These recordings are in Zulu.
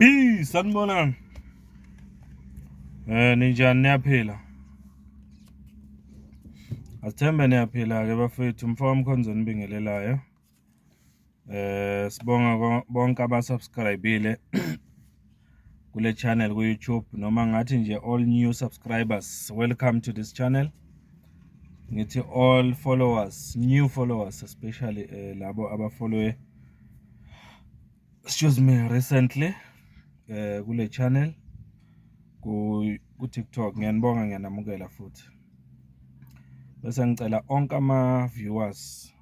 B, sanibonani. Ninjani, niyaphila? Asithembe niyaphila-ke bafethu, umfoka Mkhonza onibingelelayo. Sibonga bonke aba-subscribe-ile kule channel ku-YouTube, noma ngathi nje all new subscribers, welcome to this channel. Ngithi all followers, new followers especially, labo aba-follow, excuse me, recently kule channel ku TikTok, ngiyanibonga, ngiyanamukela futhi. Bese ngicela onke ama-viewers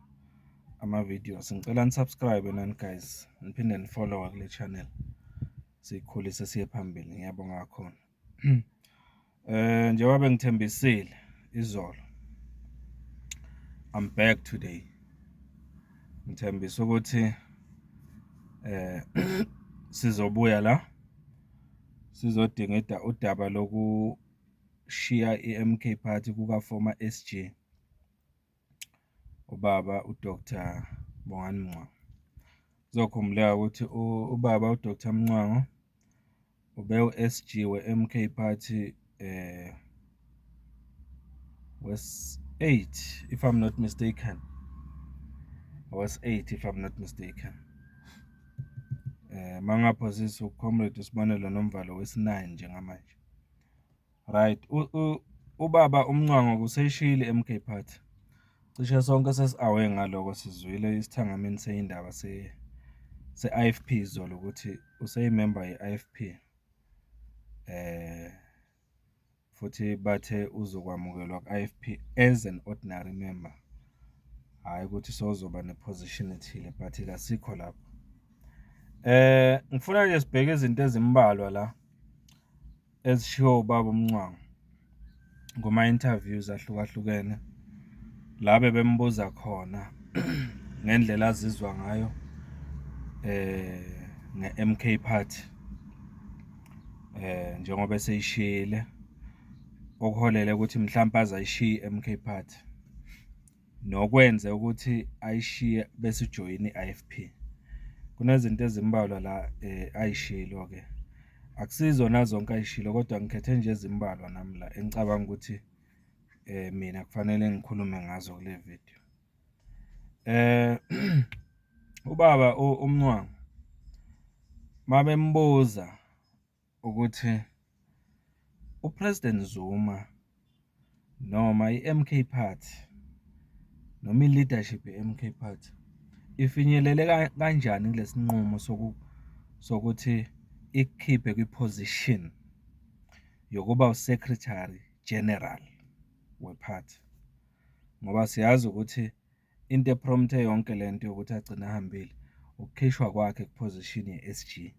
ama-videos, ngicela ni-subscribe nani guys, niphinde ni-follow kule channel, siyikhulise siye phambili. Ngiyabonga kakhulu. Njengoba bengithembisile izolo, I'm back today. Ngithembisa ukuthi sizobuya la sizodingida udaba lokushiya i-MK Party kuka former SG, ubaba uDr Bongani Mncwango. Kuzokhumbuleka ukuthi ubaba uDr Mncwango ube u-SG we-MK Party was 8, if I'm not mistaken, was 8 if I'm not mistaken. Mangaphosisi, uComrade uSibonelo Nomvalo wesi-9 njengamanje. Right, ubaba uMncwango kuseyishiyile MK Party. Cishe sonke sesi-aware ngaloko, sizwile isithangamini seyindaba se-IFP izolo ukuthi useyimember ye-IFP. Futhi bathe uzokwamukelwa ku-IFP as an ordinary member, hhayi ukuthi sewuzoba ne-position ethile, but asikho lapho. Ngifuna nje sibheke izinto ezimbalwa la ezishiwo ubaba uMncwango kuma-interviews ahlukahlukene, la bebembuza khona ngendlela azizwa ngayo nge-M_K Party njengoba eseyishiyile, okuholele ukuthi mhlampe aze ayishiye i-M_K Party, nokwenze ukuthi ayishiye bese ujoyina i-I_F_P. Kunezinto ezimbalwa la ayishilo-ke, akusizona zonke ayishilo kodwa ngikhethe nje ezimbalwa nami la engicabanga ukuthi mina kufanele ngikhulume ngazo kule video. Ubaba uMncwango mabembuza ukuthi uPresident Zuma noma i-M_K Party noma i-leadership ye-M_K Party ifinyelele kanjani kulesi nqumo sokuthi ikukhiphe kwi-position yokuba u-Secretary General we-party, ngoba siyazi ukuthi into e-prompt-e yonke lento yokuthi agcine ahambile ukukhishwa kwakhe ku-position ye-S_G,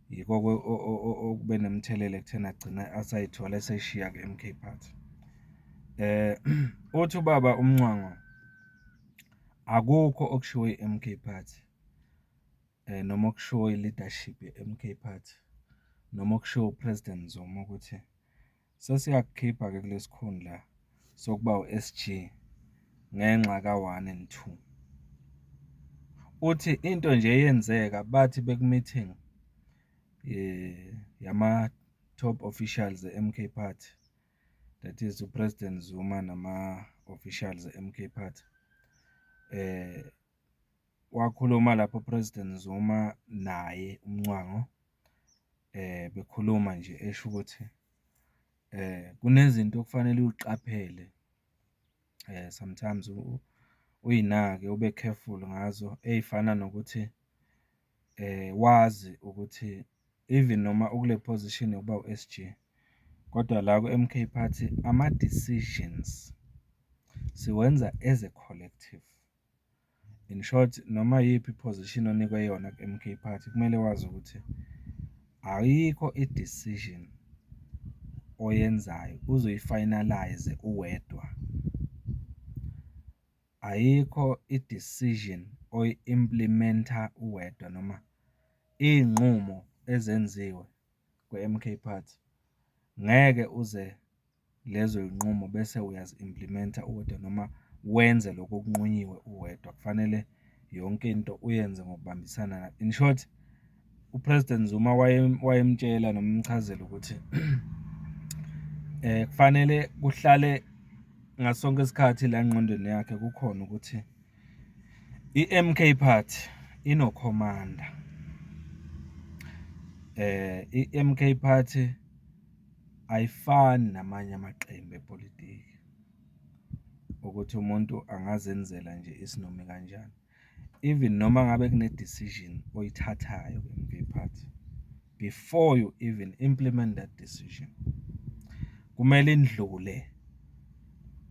yiko okube nomthelela ekutheni agcine asayithola eseshiya ku-M_K Party. Uthi ubaba uMncwango akukho okushiwo i-M_K Party noma okushiwo i-leadership ye-M_K Party noma okushiwo u-President Zuma ukuthi sesiyakukhipha-ke kulesi khundla sokuba u-S_G ngenxa ka-one and two. Uthi into nje eyenzeka, bathi beku-meeting yama-top officials e-M_K Party, that is u-President Zuma nama-officials e-M_K Party, wakhuluma lapho u-President Zuma naye uMncwango, bekhuluma nje esho ukuthi kunezinto okufanele uy'qaphele, sometimes uy'nake, ube careful ngazo, ey'fana nokuthi wazi ukuthi even noma ukule position yokuba u-S_G, kodwa la ku-M_K Party ama-decisions siwenza as a collective. In short, noma iyiphi i-position onikwe yona ku-M_K Party, kumele wazi ukuthi ayikho i-decision oyenzayo uze uyi-finalise uwedwa. Ayikho i-decision oyi-implement-a uwedwa noma iy'nqumo ezenziwe kwi-M_K Party, ngeke uze lezo y'nqumo bese uyazi-implement-a uwedwa noma wenze lokhu okunqunyiwe uwedwa. Kufanele yonke into uyenze ngokubambisana. In short, U-President Zuma wayemtshela noma emchazela ukuthi kufanele kuhlale ngaso sonke isikhathi la engqondweni yakhe kukhona ukuthi i-M_K Party inokhomanda. I-M_K Party ayifani namanye amaqembu epolitiki, ukuthi umuntu angazenzela nje isinoma ikanjani. Even noma ngabe kune-decision oyithathayo kwi-M_K Party, before you even implement that decision, kumele indlule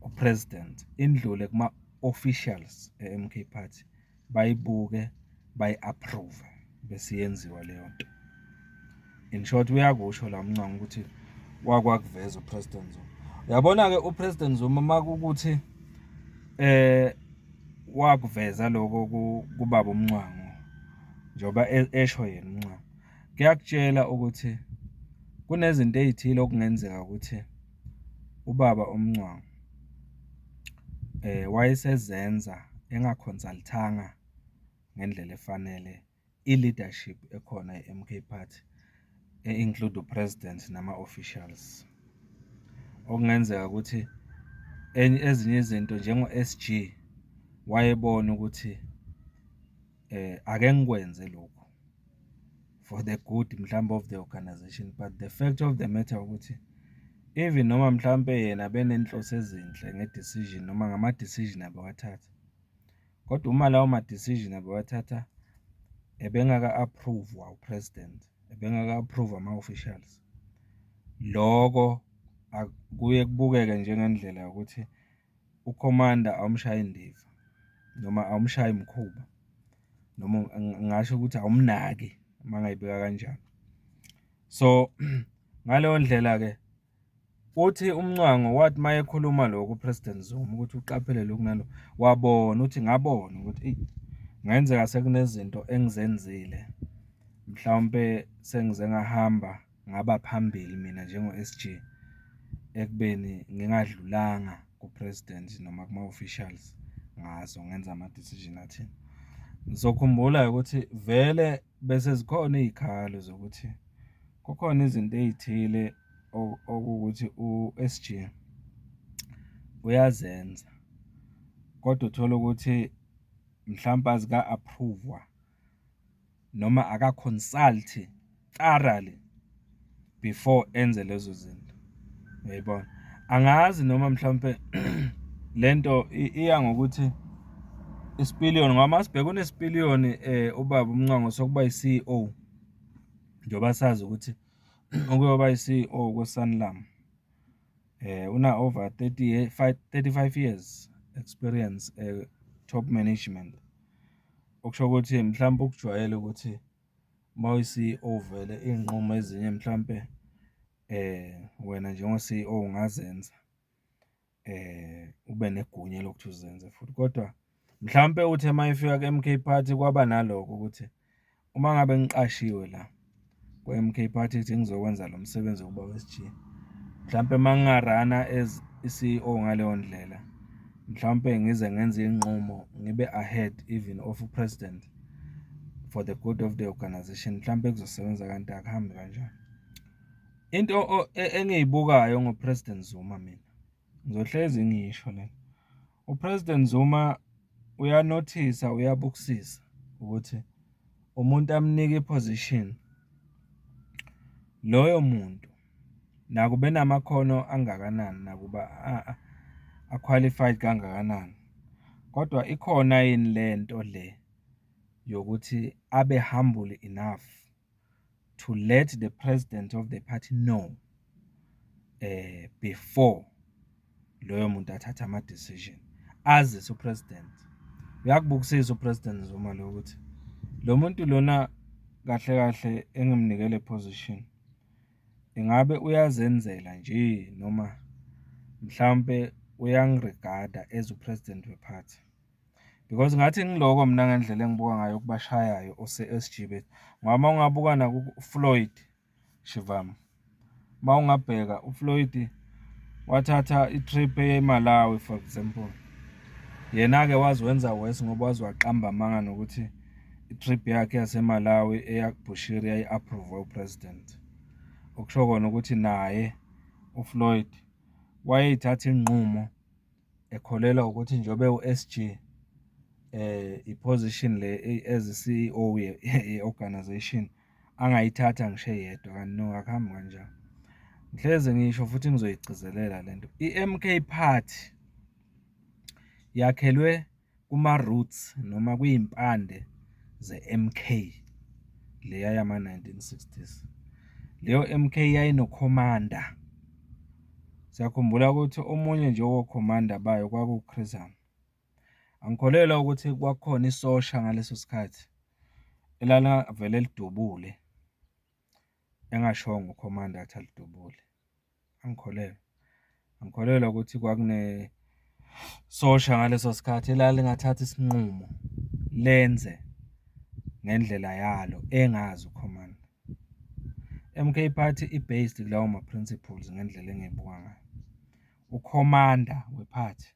ku-president, indlule kuma-officials e-M_K Party, bayibuke, bayi-approve-e, bese iyenziwa leyo nto. In short, uyakusho la uMncwango ukuthi wake wakuveza u-President Zuma. Uyabona-ke u-President Zuma uma kuwukuthi wakuveza lokho kubaba uMncwango, njengoba esho yena uMncwango, kuyakutshela ukuthi kunezinto ey'thile okungenzeka ukuthi ubaba uMncwango wayesezenza enga-consult-anga ngendlela efanele i-leadership ekhona e-M_K Party, e-include u-president nama-officials. Okungenzeka ukuthi ezinye izinto njengo-S_G, wayebona ukuthi ake ngikwenze lokhu for the good mhlambe of the organisation, but the fact of the matter ukuthi, even noma mhlampe yena ebeney'nhloso ezinhle nge-decision noma ngama-decision abewathatha, kodwa uma lawo ma-decision abewathatha ebengaka-approve-wa u-president, ebengaka-approve-wa ama-officials, loko kuye kubukeke njengendlela yokuthi ukhomanda awumshayi indiva noma awumshayi mkhuba, noma ngingasho ukuthi awumnaki, uma ngayibeka kanjalo. So, ngaleyo ndlela-ke, uthi uMncwango wathi uma ekhuluma lokhu u-President Zuma ukuthi uqaphele lokhu nalokhu, wabona ukuthi, ngabona ukuthi eyi, kungenzeka sekunezinto engizenzile, mhlawumpe sengize ngahamba ngaba phambili mina njengo-S_G, ekubeni ngingadlulanga ku-president noma kuma-officials ngazo ngenza ama-decision athile. Ngizokhumbula-ke ukuthi vele bese zikhona iy'khalo zokuthi kukhona izinto ey'thile okuwukuthi u-S_G uyazenza, kodwa uthole ukuthi mhlampe azika-approve-wa noma aka-consult-i thoroughly before enze lezo zinto, uyayibona? Angazi noma mhlawumpe lento iya ngokuthi isipiliyoni ngoba uma sibheka unesipiliyoni ubaba uMncwango sokuba i-C_E_O, njengoba sazi ukuthi ukuyoba i-C_E_O kwe-Sanlam una-over 35, 35 years experience top management. Okusho ukuthi mhlampe ukujwayele ukuthi uma uyi-C_E_O vele iy'nqumo ezinye mhlampe wena njengo-C_E_O ungazenza, ube negunya lokuthi uzenze futhi. Kodwa mhlampe uthe uma efika ku-M_K Party kwaba nalokho ukuthi, uma ngabe ngiqashiwe la kwi-M_K Party ukuthi ngizokwenza lo msebenzi wokuba u-S_G, mhlampe uma nginga-run-a as i-C_E_O ngaleyo ndlela, mhlawumpe ngize ngenze iy'nqumo ngibe ahead even of u-president for the good of the organisation, mhlampe kuzosebenza kanti akuhambi kanjalo. Into engiyibukayo ngo-President Zuma mina, ngizohlezi ngiyisho le, u-President Zuma uyanothisa, uyabukisisa ukuthi umuntu amnike i-position, loyo muntu nakuba enamakhono angakanani, nakuba a-qualified kangakanani, kodwa ikhona yini lento le yokuthi abe humble enough to let the president of the party know before loyo muntu athathe ama-decision, azise u-president. Uyakubukisisa u-President Zuma lo ukuthi lo muntu lona kahle kahle engimnike le position, ingabe uyazenzela nje noma mhlawumpe uyangi-regard-a as u-president we-party? Because ngathi ngiloko mina ngendlela engibuka ngayo okubashayayo ose-S_G bethu, ngoba uma ungabuka naku-Floyd Shivambu, uma ungabheka uFloyd wathatha i-trip eya eMalawi, for example. Yena-ke waze wenza worse ngoba waze waqamba amanga nokuthi I-trip yakhe yaseMalawi eya kuBushiri yayi-aphruvwe u-President. Okusho kona ukuthi naye uFloyd wayey'thatha iy'nqumo ekholelwa ukuthi njengoba ewu-SG i-position le as i-CEO ye-organisation angayithatha ngisho eyedwa, kanti no, akuhambi kanjalo. Ngihlezi ngisho futhi ngizoyigcizelela lento, i-M_K Party yakhelwe kuma-roots noma kwiyimpande ze-M_K leya yama-nineteen sixties. Leyo M_K yayinokhomanda. Siyakhumbula ukuthi omunye nje wokhomanda bayo kwakuwu-Chris Hani. Angikholelwa ukuthi kwakukhona isosha ngaleso sikhathi elalingavele lidubule engashongo ukhomanda ukuthi alidubule, angikholelwa. Angikholelwa ukuthi kwakunesosha ngaleso sikhathi elalingathatha isinqumo lenze ngendlela yalo engazi ukhomanda. I-M_K Party i-based kulawo ma-principles ngendlela engiyibuka ngayo. Ukhomanda wephathi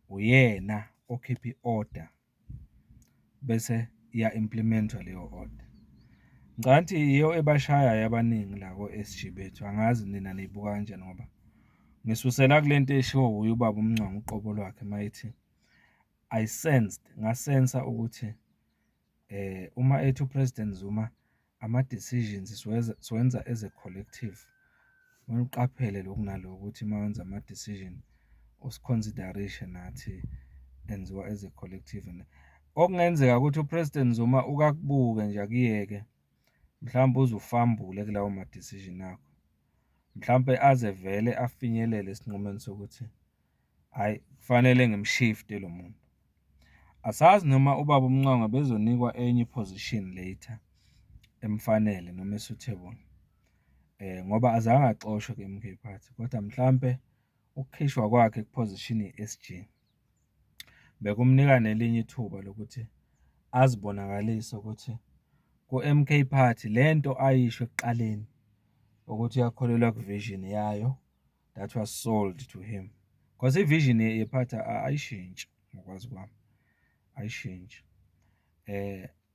uyena okhipha i-order bese iya-implement-wa leyo order. Ngicabanga ukuthi yiyo ebashayayo abaningi la ko-S_G bethu, angazi nina niyibuka kanjani ngoba ngisusela kule nto eshiwo wuye ubaba uMncwango uqobo lwakhe uma ethi, I sensed, ngasensa ukuthi uma ethi u-President Zuma ama-decisions siwenza as a collective, kumele uqaphele lokhu nalokhu ukuthi uma wenza ama-decision usikhonsidarishe nathi, enziwa as a collective. Okungenzeka ukuthi u-President Zuma uke akubuke nje akuyeke, mhlawumbe uze ufambule kulawo ma-decision akho, mhlampe aze vele afinyelele esinqumeni sokuthi hhayi, kufanele ngimshifte lo muntu. Asazi noma ubaba uMncwango ubezonikwa enye i-position later emfanele noma e-suitable ngoba azange axoshwe kwi-M_K Party, kodwa mhlampe ukukhishwa kwakhe ku-position ye-S_G bekumnika nelinye ithuba lokuthi azibonakalise ukuthi ku-M_K Party lento ayisho ekuqaleni ukuthi uyakholelwa kwi-vision yayo that was sold to him. Cause i-vision yephathi ayishintshi ngokwazi kwami, ayishintshi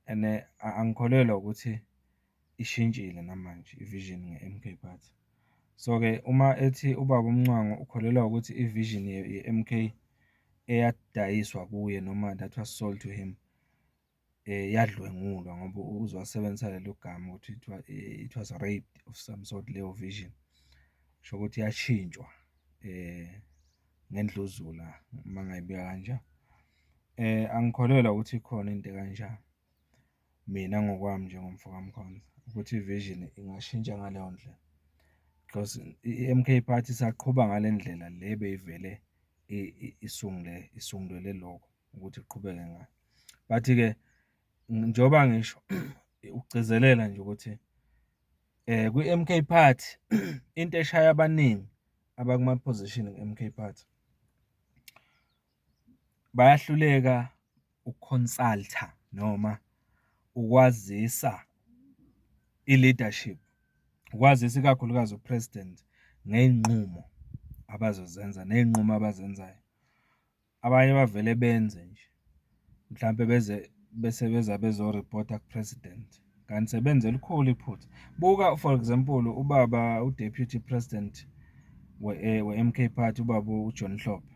and angikholelwa ukuthi ishintshile namanje i-vision nge-M_K Party. So-ke, uma ethi ubaba uMncwango ukholelwa ukuthi i-vision ye-M_K eyadayiswa kuye noma that was sold to him, yadlwengulwa ngoba uze wasebenzisa lelo gama ukuthi it was raped of some sort leyo vision. Kusho ukuthi yashintshwa ngendluzula uma ngingayibeka kanjalo. Angikholelwa ukuthi ikhona into ekanjalo, mina ngokwami njengomfo kaMkhonza, ukuthi i-vision ingashintsha ngaleyo ndlela because i-M_K Party isaqhuba ngale ndlela le ebeyivele isungulelwe lokho ukuthi iqhubeke ngayo. But-ke, njengoba ngisho ukugcizelela nje ukuthi kwi-M_K Party, into eshaya abaningi abakuma-position ku-M_K Party, bayahluleka uku-consult-a noma ukwazisa i-leadership, ukwazisa ikakhulukazi u-President ngey'nqumo abazozenza ney'nqumo abazenzayo. Abanye bavele benze nje, mhlampe beze bese beza bezoriphotha ku-President, kanti sebenze elikhulu iphutha. Buka for example, ubaba u-Deputy President we-M_K Party, ubaba uJohn Hlophe,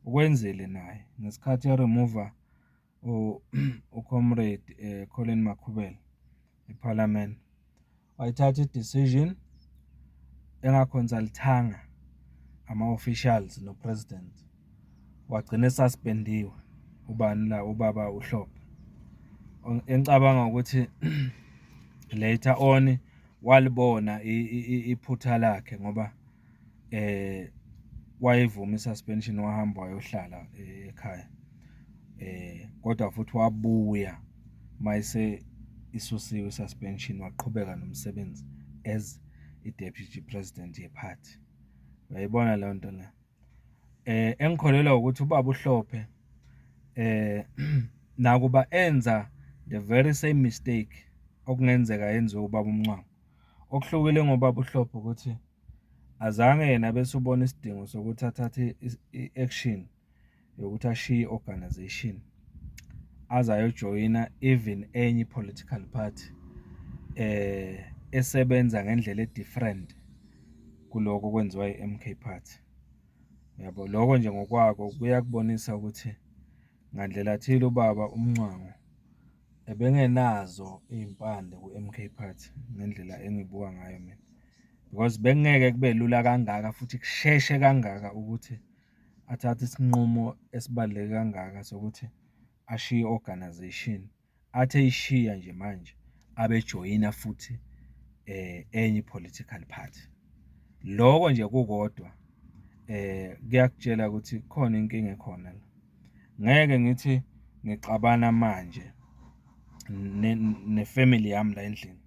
ukwenzile naye ngesikhathi erimuva u-comrade Collen Makhubele ephalamende. Wayithatha i-decision enga-consult-anga ama-officials no-President, wagcina esaspendiwe ubani la, ubaba uHlophe. Engicabanga ukuthi later on walibona iphutha lakhe ngoba wayivuma i-suspension, wahamba wayohlala ekhaya. Kodwa futhi wabuya mayese isusiwe i-suspension, waqhubeka nomsebenzi as i-Deputy President yephathi. Uyayibona leyo nto leyo? Engikholelwa ukuthi ubaba uHlophe nakuba enza the very same mistake okungenzeka yenziwe ubaba uMncwango, okuhlukile ngobaba uHlophe ukuthi azange yena bese ubona isidingo sokuthi athathe i-action yokuthi ashiye i-organisation, aze ayojoyina even enye i-political party esebenza ngendlela e-different kuloko okwenziwa i-MK Party, uyabo? Loko nje ngokwako kuyakubonisa ukuthi ngandlela thile ubaba uMncwango ebengenazo iy'mpande ku-MK Party, ngendlela engiyibuka ngayo mina. Because bekungeke kube lula kangaka futhi kusheshe kangaka ukuthi athathe isinqumo esibaluleke kangaka sokuthi ashiye i-organisation, athi eyishiya nje manje abe ejoyina futhi enye i-political party. Loko nje kukodwa kuyakutshela ukuthi kukhona inkinga ekhona la. Ngeke ngithi ngixabana manje nefemeli yami la endlini,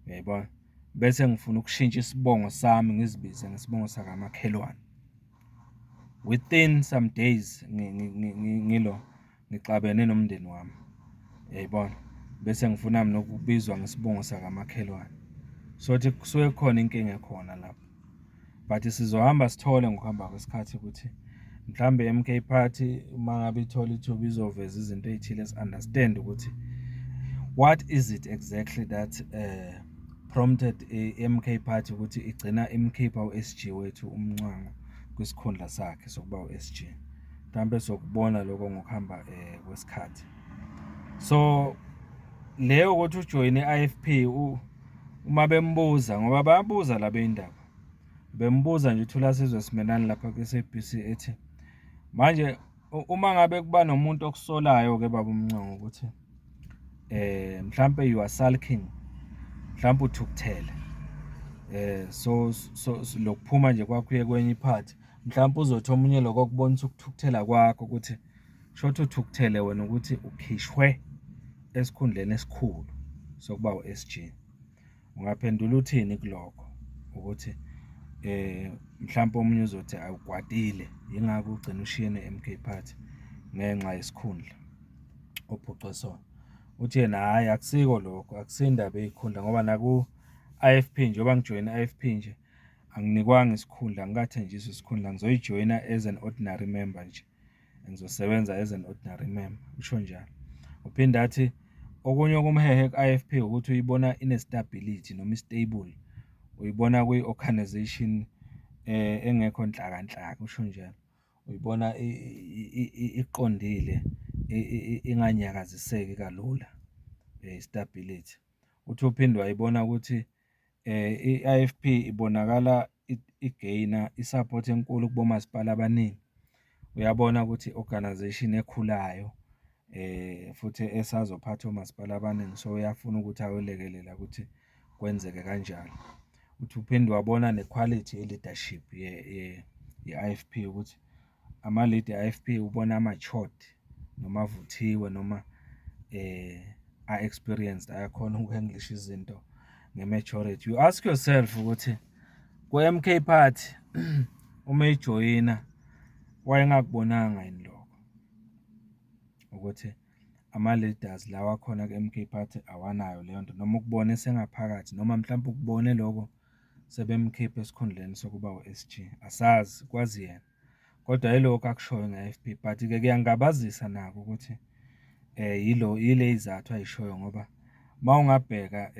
uyayibona? Bese ngifuna ukushintsha isibongo sami ngizibize ngesibongo sakamakhelwane. Within some days ngilo, ngixabene nomndeni wami, uyayibona? Bese ngifuna mina ukubizwa ngesibongo sakamakhelwane. Shuthi kusuke kukhona inkinga ekhona lapho, but sizohamba sithole ngokuhamba kwesikhathi ukuthi mhlawumbe i-M_K Party uma ngabe ithola ithuba izoveza izinto ey'thile si-understand-e ukuthi what is it exactly that prompted i-M_K Party ukuthi igcina imkhipha u-S_G wethu uMncwango kwisikhundla sakhe sokuba u-S_G. Mhlampe sokubona lokho ngokuhamba kwesikhathi. So, le yokuthi ujoyine i-I_F_P uma bembuza ngoba bayabuza la beyindaba, bembuza nje uThulasizwe Simelane lapha ku-S_A_B_C ethi, manje uma ngabe kuba nomuntu okusolayo-ke baba uMncwango ukuthi mhlampe you are sulking, mhlampe uthukuthele so so lokuphuma nje kwakho uye kwenye iphathi, mhlampe uzothi omunye lokho kubonisa ukuthukuthela kwakho ukuthi shuthi uthukuthele wena ukuthi ukhishwe esikhundleni esikhulu sokuba u-S_G. Ungaphendula uthini kulokho ukuthi mhlampe omunye uzothi awukwatile, yingakho ugcine ushiye ne-M_K Party ngenxa yesikhundla ophucwe sona. Uthi yena, hhayi akusiko lokho, akusiyo indaba yey'khundla ngoba naku-I_F_P njengoba ngijoyine i-I_F_P nje, anginikwanga isikhundla, angikathenjiswa isikhundla, ngizoyijoyina as an ordinary member nje, ngizosebenza as an ordinary member, usho njalo. Uphinde athi okunye okumhehe ku-I_F_P ukuthi uyibona ine-stability noma i-stable, uyibona kwi-organisation engekho nhlakanhlaka, usho njalo. Uyibona iqondile, inganyakaziseki kalula, i-stability. Uthi uphinde wayibona ukuthi i-I_F_P ibonakala i-gain-a i-support enkulu kubomasipala abaningi. Uyabona ukuthi i-organisation ekhulayo futhi esazophatha omasipala abaningi, so uyafuna ukuthi ayolekelela ukuthi kwenzeke kanjalo. Uthi uphinde wabona nekhwalithi ye-leadership ye-I_F_P ukuthi ama-leader e-I_F_P ubona a-matured, noma avuthiwe, noma a-experienced, ayakhona uku-handle-isha izinto nge-maturity. You ask yourself ukuthi ku-M_K Party uma ejoyina wayengakubonanga yini lokho ukuthi ama-leaders lawa akhona ku-M_K Party awanayo leyo nto, noma ukubone esengaphakathi, noma mhlampe ukubone lokho sebemkhipha esikhundleni sokuba u-S_G, asazi, kwazi yena. Kodwa yilokhu akushoyo nge-I_F_P, but-ke kuyangabazisa nako ukuthi yilo, yile y'zathu ay'shoyo ngoba uma ungabheka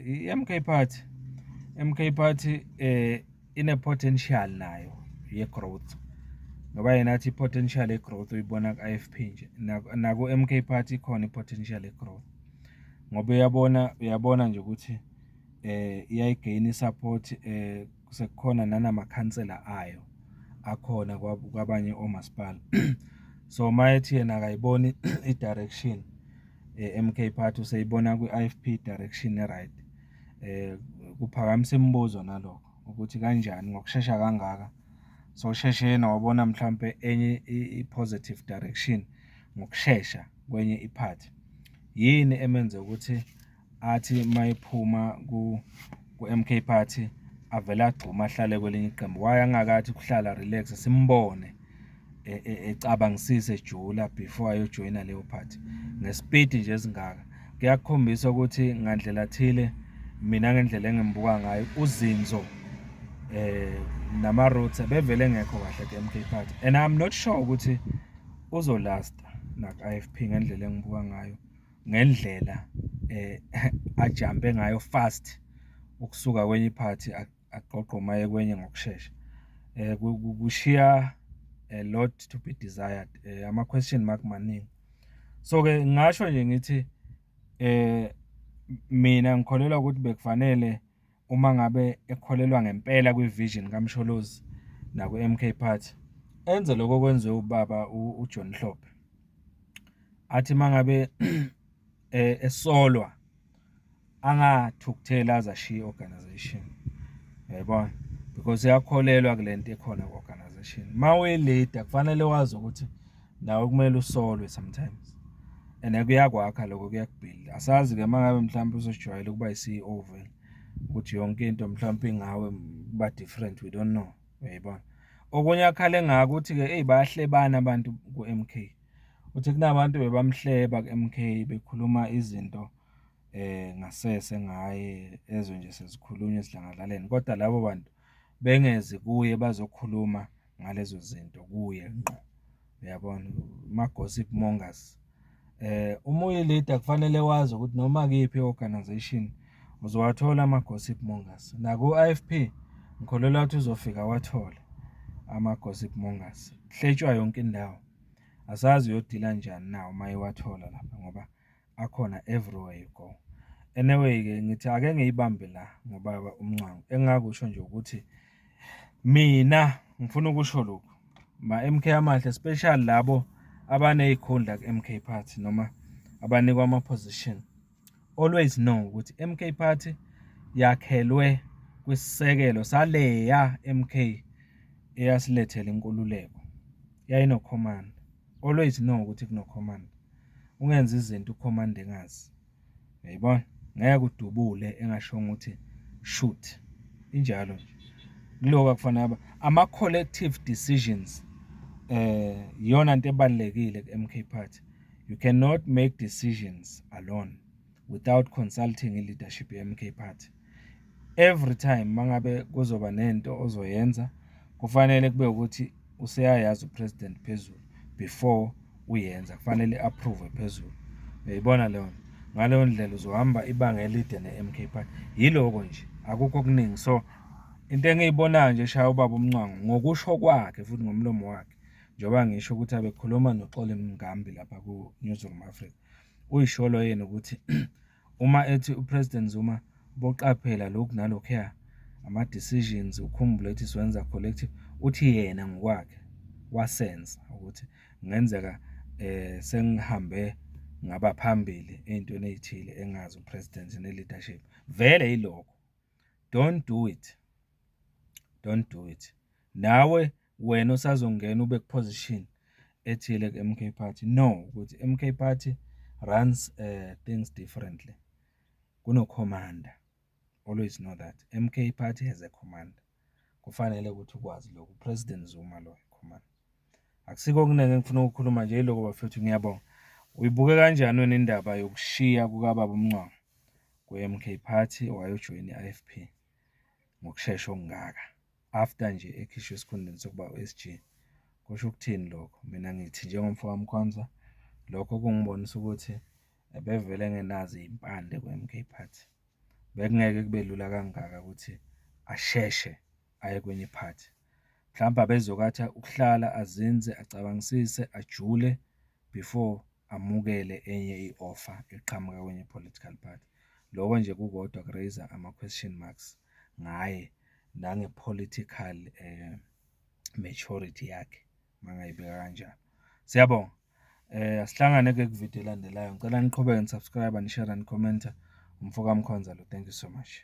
i-M_K Party, i-M_K Party ine-potential nayo ye-growth, ngoba yena athi i-potential ye-growth uyibona ku-I_F_P nje, naku-M_K Party ikhona i-potential ye-growth, ngoba uyabona, uyabona nje ukuthi iyayi-gain-a i-support sekukhona nanamakhansela ayo akhona kwabanye omasipala. So, uma ethi yena akayiboni i-direction e-M_K Party, useyibona kwi-I_F_P i-direction e-right. Kuphakamisa imibuzo nalokho ukuthi kanjani ngokushesha kangaka sewusheshe yena wabona mhlampe enye i-positive direction ngokushesha kwenye iphathi. Yini emenze ukuthi athi uma ephuma ku-M_K Party avele agxume ahlale kwelinye iqembu? Why angakathi ukuhlala a-relax-e, simbone ecabangisisa ejula before ayojoyina leyo phathi? Ngespidi nje esingaka, kuyakukhombisa ukuthi ngandlela thile, mina ngendlela engimbuka ngayo, uzinzo nama-roots ebevele engekho kahle ku-M_K Party and I'm not sure ukuthi uzolasta. naku-I_F_P ngendlela engibuka ngayo, ngendlela ajampe ngayo fast ukusuka kwenye iphathi agqogqome aye kwenye ngokushesha. Kushiya a lot to be desired, ama-question mark maningi. So-ke, ngingasho nje ngithi mina ngikholelwa ukuthi bekufanele uma ngabe ekholelwa ngempela kwi-vision kaMsholozi nakwi-M_K Party, enze lokhu okwenziwe ubaba uJohn Hlophe, athi uma ngabe esolwa angathukutheli aze ashiye i-organisation, uyayibona? Because uyakholelwa kule nto ekhona ku-organisation. Uma uyi-leader kufanele wazi ukuthi nawe kumele usolwe sometimes and kuyakwakha lokho, kuyakubhilda. Asazi-ke uma ngabe mhlampe usujwayele ukuba i-C_E_O vele, ukuthi yonke into mhlampe ingawe kuba different, we don't know, uyayibona? Okunye akhale ngako uthi-ke eyi, bayahlebana abantu ku-M_K. Uthi kunabantu ebebamhleba ku-M_K, bekhuluma izinto ngasese ngaye, ezwe nje sezikhulunywa esidlangalaleni, kodwa labo bantu bengezi kuye bazokhuluma ngalezo zinto kuye ngqo, uyabona, ama-gossip mongers. Uma uyi-leader kufanele wazi ukuthi noma kuyiphi i-organisation uzowathola ama-gossip mongers. Naku-I_F_P ngikholelwa ukuthi uzofika awathole ama-gossip mongers, kuhletshwa yonke indawo. Asazi uyodila kanjani nawo uma ewathola lapha ngoba akhona everywhere you go. Anyway-ke, ngithi ake ngiyibambe la ngobaba uMncwango, engingakusho nje ukuthi mina ngifuna ukusho lokhu, ma-M_K amahle, especially labo abaney'khundla ku-M_K Party noma abanikwa ama-position, always know ukuthi i-M_K Party yakhelwe kwisisekelo saleya M_K eyasilethela inkululeko, yayinokhomanda. Always know ukuthi kunokhomanda, ungenzi izinto ukhomanda engazi, uyayibona? Ngeke udubule engashongo ukuthi shoot, injalo nje. Kuloko akufanele ama-collective decisions iyona nto ebalulekile ku-M_K Party. You cannot make decisions alone without consulting i-leadership ye-M_K Party. Every time uma ngabe kuzoba nento ozoyenza, kufanele kube ukuthi useyayazi u-president phezulu before uyenza, kufanele i-approve-we phezulu. Uyayibona leyo nto? Ngaleyo ndlela uzohamba ibanga elide ne-M_K Party. Yiloko nje, akukho okuningi. So, into engiyibonayo nje eshaya ubaba uMncwango, ngokusho kwakhe futhi ngomlomo wakhe, njengoba ngisho ukuthi abekhuluma noXoli Mngambi lapha ku-Newzroom Afrika, uyisholo yena ukuthi uma ethi u-President Zuma uboqaphela lokhu nalokhuya, ama-decisions ukhumbule ukuthi siwenza collective, uthi yena ngokwakhe wasensa ukuthi kungenzeka sengihambe ngaba phambili ey'ntweni ey'thile engazi u-president ne-leadership. Vele yilokho, don't do it, don't do it. Nawe wena osazongena ube ku-position ethile ku-M_K Party, know ukuthi i-M_K Party runs things differently. Kunokhomanda, always know that, M_K Party has a commander. Kufanele ukuthi ukwazi lokho, u-President Zuma loyo commander. Akusikho okuningi engifuna ukukhuluma nje, yiloko bafethu, ngiyabonga. Uyibuke kanjani wena indaba yokushiya kukababa uMncwango kwe-M_K Party wayojoyina i-I_F_P ngokushesha okungaka, after nje ekhishwe esikhundleni sokuba u-S_G? Kusho ukuthini lokho? Mina ngithi njengomfo kaMkhonza, lokho kungibonisa ukuthi ebevele engenazo iy'mpande kwi-M_K Party. Bekungeke kube lula kangaka ukuthi asheshe aye kwenye iphathi. Mhlampe abezoke athi ukuhlala azinze, acabangisise, ajule before amukele enye i-offer eqhamuka kwenye i-political party. Loko nje kukodwa ku-raise-a ama-question marks ngaye nange-political maturity yakhe, uma ngingayibeka kanjalo. Siyabonga, asihlangane-ke kwividiyo elandelayo. Ngicela niqhubeke ni-subscribe-a, ni-share-a, ni-comment-a. Umfo kaMkhonza lo, thank you so much.